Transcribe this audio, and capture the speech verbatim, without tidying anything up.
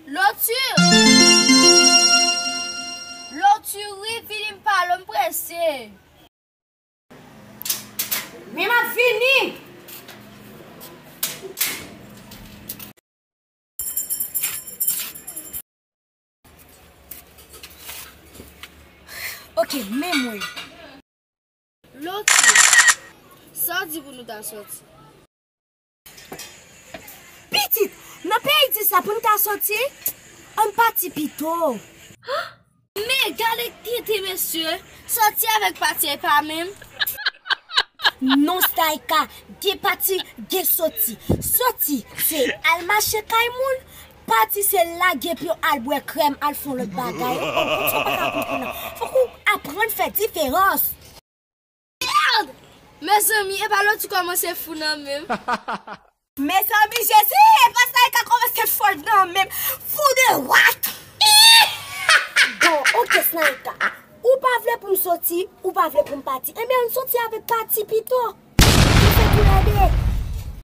Lotu! Lotu, wi, vini m pale w, m prese. Men m ap vini! Ok, men mwen. Lotu, sa w di pou nou ta sòti? Pitit, nan peyi di sa pou n ta sòti, ann pati pito. Men gade tenten mesye, sòti avèk pati e pa menm. Non, Snaika, gen pati, gen sòti. Sòti, se al mache kay moun, pati se lage pye w al bwè krèm, al fè yon lòt bagay. Oh, pitit, ou pa ka konprann nan. Fòk ou aprann fè diferans. Mèzanmi, epa Lotu kòmanse fou nan menm. Mezanmi, Jezi, epa Snaika kòmanse fòl nan menm. Fou de what? Bon, ok, Snaika. Ou pa vle pou m soti, ou pa vle pou m pati. Ebyen, ann soti avèk pati pito. Nou fè toulède.